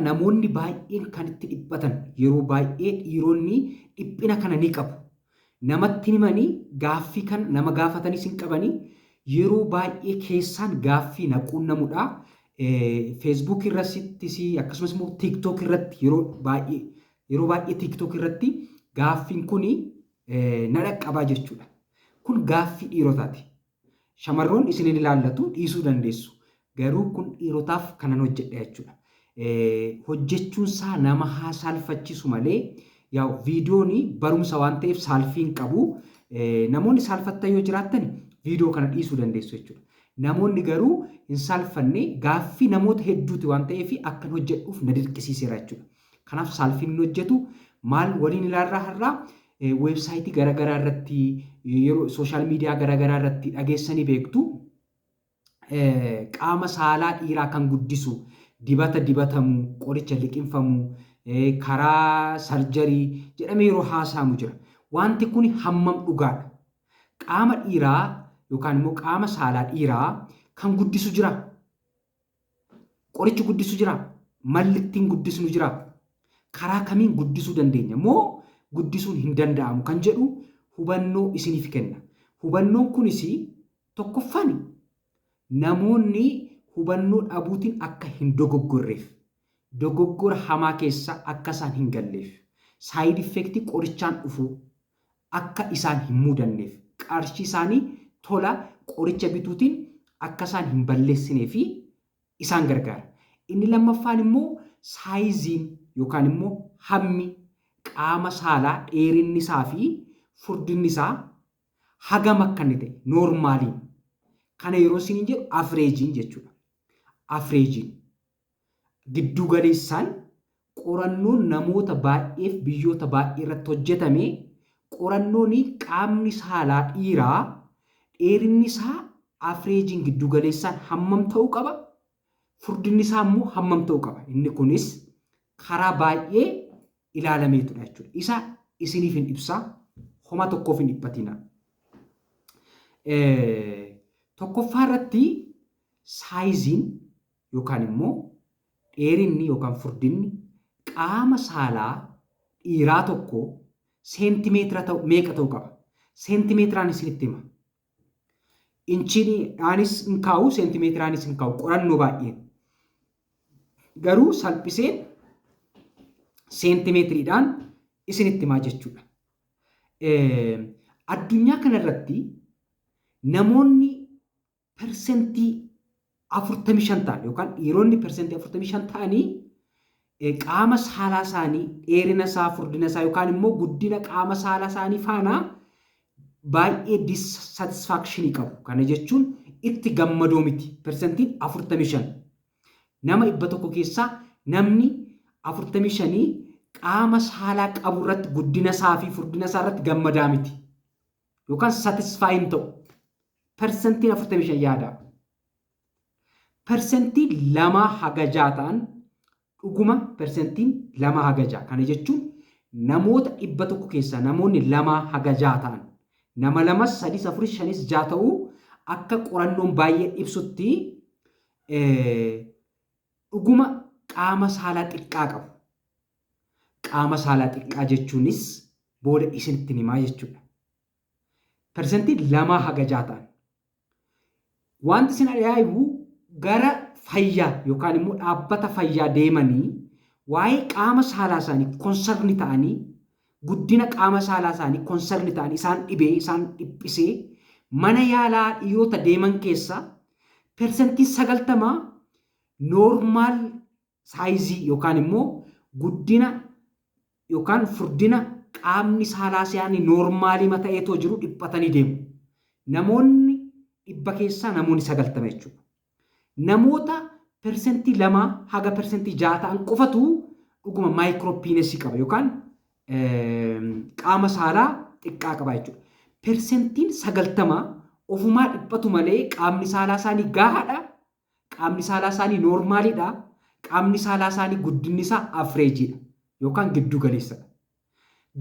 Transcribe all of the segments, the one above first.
Namoonni baay'een kan itti dhiphatan, yeroo baay'ee dhiironni dhiphina kana ni qabu. Namatti himanii gaaffii kan nama gaafatanis hin qabanii, yeroo baay'ee keessaan gaaffii na quunnamudha. Facebook irrattis, akkasumas immoo TikTok irratti, yeroo baay'ee TikTok irratti gaaffiin kun na dhaqqabaa jechuudha. Kun gaaffii dhiirotaati. Shamarroon isinin ilaallatu, dhiisuu dandeessu. Garuu kun dhiirotaaf kanan hojjedha jechuudha. Hojjechuunsaa nama haa saalfachiisu malee, yaa viidiyoon barumsa waan ta'eef saalfii hin qabu. Namoonni saalfattan yoo jiraattan viidiyoo kana dhiisuu dandeessu jechuudha. Namoonni garuu hin saalfanne, gaaffii namoota hedduuti waan ta'eef akkan hojjedhuuf na dirqisiiseera jechuudha. Kanaaf saalfiin hin hojjetu. Maal waliin ilaarraa har'aa? Weebsaayitii garaagaraa irratti, yeroo social media garaagaraa irratti dhageessanii beektu. Qaama saalaa dhiiraa kan guddisu dibata dibatamu, qoricha liqinfamu, karaa surgery jedhamee yeroo haasa'amu jira. Wanti kun hammam dhugaadha? Qaama dhiiraa yookaan immoo qaama saalaa dhiiraa kan guddisu jira? Qorichi guddisu jira? Malli ittiin guddisnu jira? Karaa kamiin guddisuu dandeenya? Moo guddisuun hin danda'amu kan jedhu hubannoo isiniif kenna. Hubannoon kunis tokkoffaan namoonni hubannoo dhabuutiin akka hin dogoggorreef, dogoggora hamaa keessa akka isaan hin galleef, side effect qorichaan dhufu akka isaan hin mudanneef, qarshii isaanii tola qoricha bituutiin akka isaan hin balleessinee fi isaan gargaara. Inni lammaffaan immoo saayiziin yookaan immoo hammi qaama saalaa, dheerinni isaa fi furdinni isaa hagam akka inni ta'e noormaaliin. Kana yeroo isiniin jedhu averageiin jechuudha. Averageiin giddu galeessaan qorannoon namoota baay'eef biyyoota baay'ee irratti hojjetame, qorannoon qaamni saalaa dhiiraa dheerinni isaa averageiin giddu galeessaan hammam ta'uu qaba? Furdinni isaa immoo hammam ta'uu qaba? Inni kunis karaa baay'ee ilaalameetudha jechuudha. Isa isiniif hin ibsaa, homa tokkoof hin dhiphatina. Tokkoffaa irratti saayiziin yookaan immoo dheerinni yookaan furdinni qaama saalaa dhiiraa tokko seentimeetira ta'u meeqa ta'uu qaba? Seentimeetiraan isinitti hima. Inchiidhaanis hin kaa'u, seentimeetiraanis hin kaa'u qorannoo baay'een. Garuu salphisee seentimeetiriidhaan isinitti himaa jechuudha. Addunyaa kanarratti namoonni 45% ta'an yookaan dhiironni 45% ta'anii qaama saalaa isaanii, dheerina isaa, furdina isaa yookaan immoo guddina qaama saalaa isaanii faana baay'ee dissatisfaction qabu. Kana jechuun itti gammadoo miti. 45%. Nama 100 keessaa namni 45 qaama saalaa qabu irratti, guddina isaa fi furdina isaa irratti gammadaa miti. Yookaan satisfy hin ta'u. 45% yaada. 2% haga 6 ta'an, dhuguma 2% haga 6. Kana jechuun namoota 100 keessaa namoonni 2 haga 6 ta'an, nama lamas, sadis, afuris, shanis, ja'a ta'uu, akka qorannoon baay'ee ibsutti dhuguma qaama saalaa xiqqaa qabu. Qaama saalaa xiqqaa jechuunis booda isinitti himaa jechuudha. 2% haga 6 ta'an. Wanti isin ajaa'ibu, gara fayyaa yookaan immoo dhaabbata fayyaa deemanii waa'ee qaama saalaa isaanii concern ta'anii, guddina qaama saalaa isaanii concern ta'anii, isaan dhibee isaan dhiphisee mana yaalaa dhiirota deeman keessaa 90% normal size yookaan immoo guddina yookaan furdina qaamni saalaa isaanii noormaalii ta'eetoo jiru dhiphatanii deemu. Namoonni 100 keessaa namoonni 90 jechuudha. Namoota 2% haga 6% ta'an qofatu dhuguma micropenis qaba yookaan qaama saalaa xiqqaa qaba jechuudha. 90% ofumaa dhiphatu malee qaamni saalaa isaanii gahaadha. Qaamni saalaa isaanii noormaaliidha. Qaamni saalaa isaanii guddinni isaa averageiidha yookaan giddu galeessadha.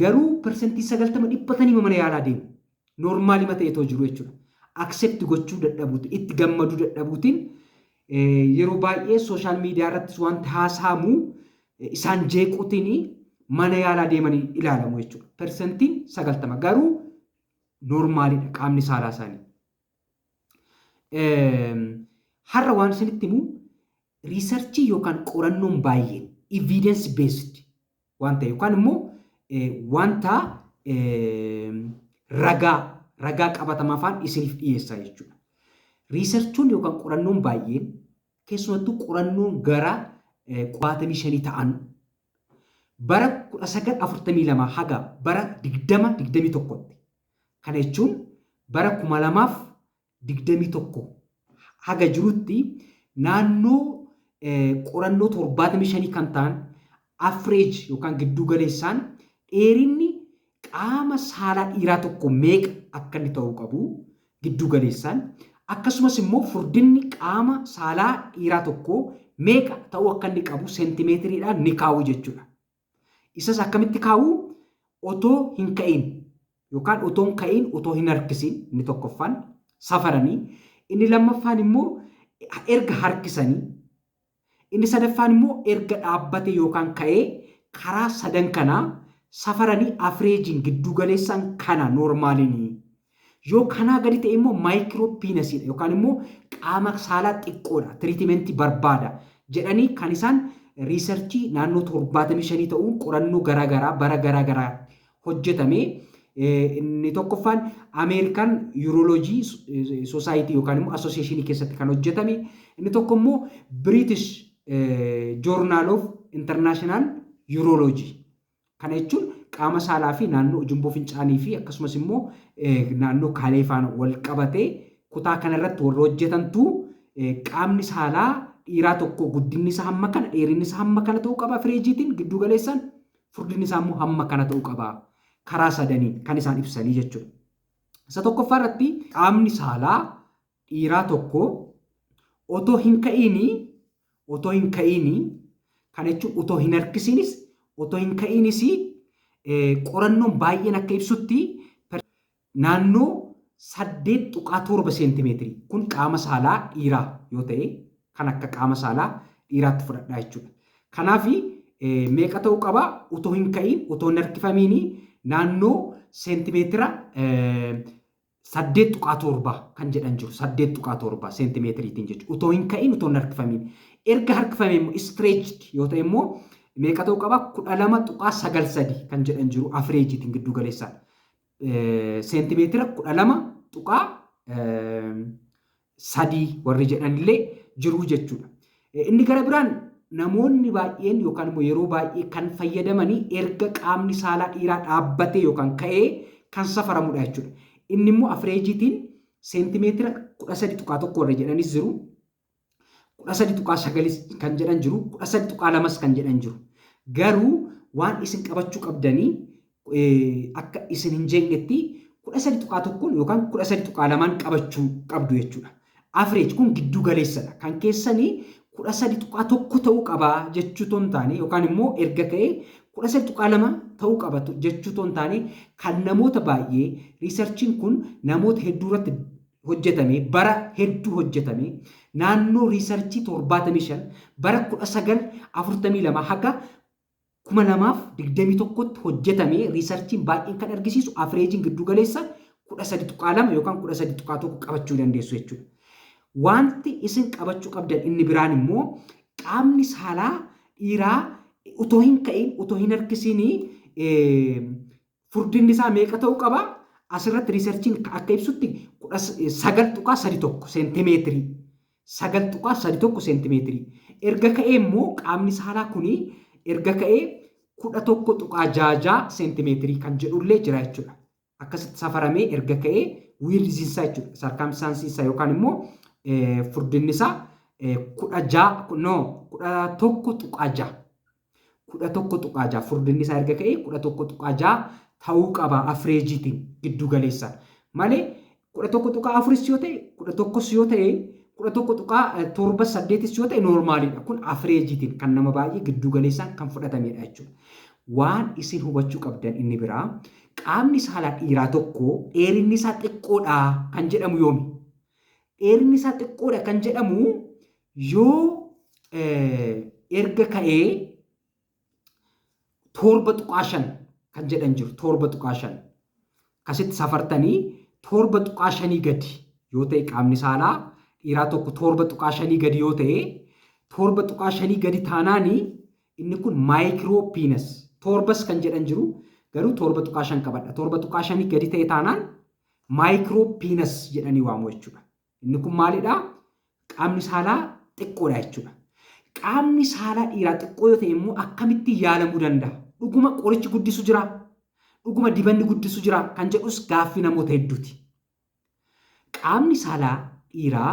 Garuu 90% dhiphatanii mana yaalaa deemu. Noormaalii ta'eetoo jiru jechuudha. Accept gochuu dadhabuutiin, itti gammaduu dadhabuutiin, yeroo baay'ee social media irrattis wanti haasa'amu isaan jeequutiin mana yaalaa deemanii ilaalamu jechuudha. 90% garuu normaalidha qaamni saalaa isaanii. Har'a waan isinitti himu researchii yookaan qorannoon baay'een evidence based waan ta'e yookaan immoo wanta ragaa qabatamaa afaan isiniif dhiyeessaa jechuudha. Researchoon yookaan qorannoon baay'een, keessumattuu qorannoon gara 65 ta'an, bara 1942 haga bara 2021tti, kana jechuun bara 2021 haga jirutti, naannoo qorannoo 75 kan ta'an average yookaan gidduu galeessaan dheerinni qaama saalaa dhiiraa tokko meeqa akka inni ta'uu qabu gidduu galeessaan, akkasumas immoo furdinni qaama saalaa dhiiraa tokko meeqa ta'uu akka inni qabu seentimeetiriidhaan ni kaa'u jechuudha. Isas akkamitti kaa'u? Otoo hin ka'in yookaan otoo hin ka'in, otoo hin harkisin inni tokkoffaan safaranii, inni lammaffaan immoo erga harkisanii, inni sadaffaan immoo erga dhaabbate yookaan ka'ee, karaa sadan kanaa safaranii averageiin gidduu galeessaan kana normaliin. Yoo kanaa gadi ta'e immoo micropenisiidha yookaan immoo qaama saalaa xiqqoodha, treatmentii barbaada jedhanii kan isaan researchii naannoo 75 ta'uun qorannoo garaagaraa bara garaagaraa hojjetame. Inni tokkoffaan American Urology Society yookaan immoo Associationii keessatti kan hojjetame. Inni tokko immoo British Journal of International Urology. Kana jechuun qaama saalaa fi naannoo ujummoo fincaanii fi akkasumas immoo naannoo kaalee faana wal qabatee kutaa kanarratti warra hojjetantu qaamni saalaa dhiiraa tokko guddinni isaa hamma kana, dheerinni isaa hamma kana ta'uu qaba, averageiitiin gidduu galeessaan furdinni isaa immoo hamma kana ta'uu qaba. Karaa sadaniin kan isaan ibsanii jechuudha. Isa tokkoffaa irratti qaamni saalaa dhiiraa tokko otoo hin ka'iinii, kana jechuun otoo hin harkisiinis otoo hin ka'iinis, qorannoon baay'een akka ibsutti naannoo 8.7 seentimeetirii, kun qaama saalaa dhiiraa yoo ta'e, kan akka qaama saalaa dhiiraatti fudhadhaa jechuudha. Kanaaf meeqa ta'uu qaba? Otoo hin ka'iin, otoo hin harkifamiin naannoo seentimeetira 8.7 kan jedhan jiru, 8.7 seentimeetiriitiin jechuudha. Otoo hin ka'iin, otoo hin harkifamiin. Erga harkifame immoo, stretched yoo ta'e immoo meeqa ta'uu qaba? 12.93 kan jedhan jiru averageiitiin gidduu galeessaan. Seentimeetira 12.3 warri jedhanillee jiru jechuudha. Inni gara biraan namoonni baay'een yookaan immoo yeroo baay'ee kan fayyadamanii erga qaamni saalaa dhiiraa dhaabbatee yookaan ka'ee kan safaramudha jechuudha. Inni immoo averageiitiin seentimeetira 13.1 warri jedhanis jiru. 13.9 kan jedhan jiru. 13.2s kan jedhan jiru. Garuu waan isin qabachuu qabdanii akka isin hin jeeqnetti 13.1 yookaan 13.2n qabachuu qabdu jechuudha. Average kun giddu galeessadha. Kan keessanii 13.1 ta'uu qabaa jechuu otoo hin taane, yookaan immoo erga ka'ee 13.2 ta'uu qaba jechuu otoo hin taane, kan namoota baay'ee researchiin kun namoota hedduu irratti hojjetame, bara hedduu hojjetame, naannoo researchii 75 bara 1942 haga 2021tti hojjetame, researchiin baay'een kan argisiisu averageiin giddu galeessa 13.2 yookaan 13.1 qabachuu dandeessu jechuudha. Wanti isin qabachuu qabdan inni biraan immoo qaamni saalaa dhiiraa otoo hin ka'in, otoo hin harkisiin furdinni isaa meeqa ta'uu qaba? Asirratti researchiin akka ibsutti 9.31 seentimeetirii. 9.31 seentimeetirii. Erga ka'ee immoo qaamni saalaa kuni erga ka'ee 11.66 seentimeetirii kan jedhullee jira jechuudha. Akkasitti safaramee erga ka'ee widthiinsaa jechuudha. Circumferenceiinsaa yookaan immoo furdinni isaa 16, no, 11.6. 11.6 furdinni isaa erga ka'ee 11.6 ta'uu qaba averageiitiin giddu galeessaan. Malee 11.4s yoo ta'e, 11s yoo ta'e, 11.78s yoo ta'e normalidha. Kun averageiitiin kan nama baay'ee giddu galeessaan kan fudhatamedha jechuudha. Waan isin hubachuu qabdan inni biraa qaamni saalaa dhiiraa tokko dheerinni isaa xiqqoodha kan jedhamu yoomi? Dheerinni isaa xiqqoodha kan jedhamu yoo erga ka'ee 7.5 kan jedhan jiru, 7.5. Akkasitti safartanii 7.5 gadi yoo ta'e, qaamni saalaa dhiiraa tokko 7.5 gadi yoo ta'e, 7.5 gadi taanaanii inni kun micro penis. 7s kan jedhan jiru, garuu 7.5 qabadha. 7.5 gadi ta'e taanaan micro penis jedhanii waamu jechuudha. Inni kun maalidhaa? Qaamni saalaa xiqqoodha jechuudha. Qaamni saalaa dhiiraa xiqqoo yoo ta'e immoo akkamitti yaalamuu danda'a? Dhuguma qorichi guddisu jira? Dhuguma dibanni guddisu jira? Kan jedhus gaaffii namoota hedduuti. Qaamni saalaa dhiiraa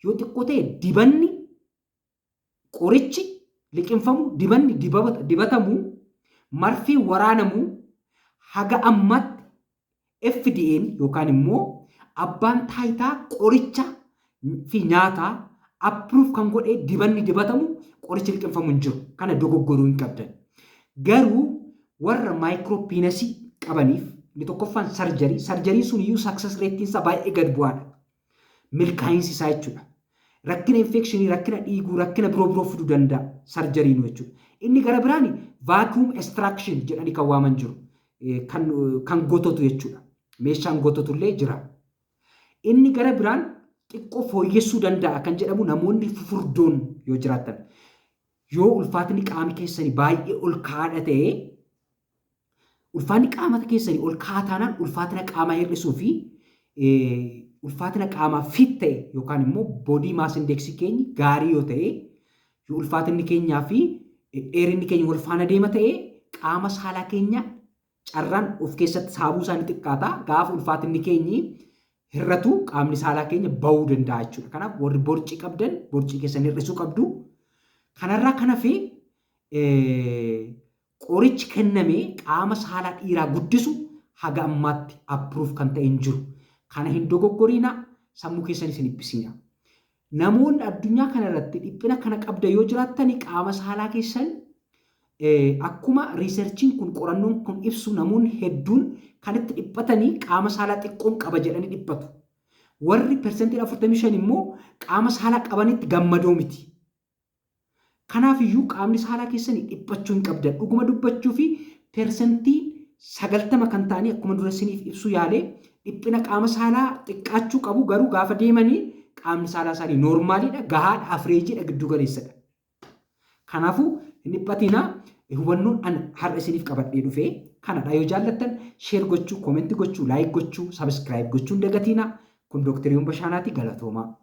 yoo xiqqoo ta'e dibanni, qorichi liqinfamu, dibanni dibatamu, marfii waraanamu haga ammaatti FDA'n yookaan immoo abbaan taayitaa qoricha fi nyaataa approve kan godhee dibanni dibatamu, qorichi liqinfamu hin jiru. Kana dogoggoruu hin qabdan. Garuu warra micro penisii qabaniif inni tokkoffaan surgery. Surgeryn sun iyyuu success rateiin isaa baay'ee gad bu'aadha. Milkaa'insi isaa jechuudha. Rakkina infectionii, rakkina dhiiguu, rakkina biroo biroo fiduu danda'a surgeryn jechuudha. Inni gara biraan vacuum extraction jedhanii kan waaman jiru. Kan gototu jechuudha. Meeshaan gototu illee jira. Inni gara biraan xiqqoo fooyyessuu danda'a kan jedhamu namoonni fufurdoon yoo jiraatan. Yoo ulfaatinni qaama keessanii baay'ee ol ka'aadha ta'e, ulfaanni qaama keessanii ol ka'aa taanaan ulfaatina qaamaa hir'isuu fi ulfaatina qaamaa fit ta'e yookaan immoo body mass indexii keenya gaarii yoo ta'e, yoo ulfaatinni keenyaa fi dheerinni keenya wal faana deema ta'e, qaama saalaa keenya carraan of keessatti saabuu isaanii xiqqaata. Gaafa ulfaatinni keenyi hir'atu qaamni saalaa keenya bahuu danda'a jechuudha. Kanaaf warri borcii qabdan borcii keessan hir'isuu qabdu. Kanarraa kan hafe qorichi kennamee qaama saalaa dhiiraa guddisu haga ammaatti approve kan ta'e hin jiru. Kana hin dogoggoriina, sammuu keessan isin dhiphisiina. Namoonni addunyaa kana irratti dhiphina kana qabda yoo jiraattani, qaama saalaa keessan akkuma researchiin kun, qorannoon kun ibsu, namoonni hedduun kan itti dhiphatanii qaama saalaa xiqqoon qaba jedhanii dhiphatu. Warri 45% immoo qaama saalaa qabanitti gammadoo miti. Kanaaf iyyuu qaamni saalaa keessanii dhiphachuu hin qabdan. Dhuguma dubbachuu fi 90% kan ta'anii akkuma dura isiniif ibsuu yaalee dhiphina qaama saalaa xiqqaachuu qabu, garuu gaafa deemanii qaamni saalaa isaanii normaliidha, gahaadha, averageiidha, giddu galeessadha. Kanaafuu hin dhiphatinaa. Hubannoon an har'a isiniif qabadhee dhufee kanadha. Yoo jaallattan share gochuu, commentii gochuu, like gochuu, subscribe gochuu hin dagatinaa. Kun Dooktar Yoon Bashaanaati, galatoomaa.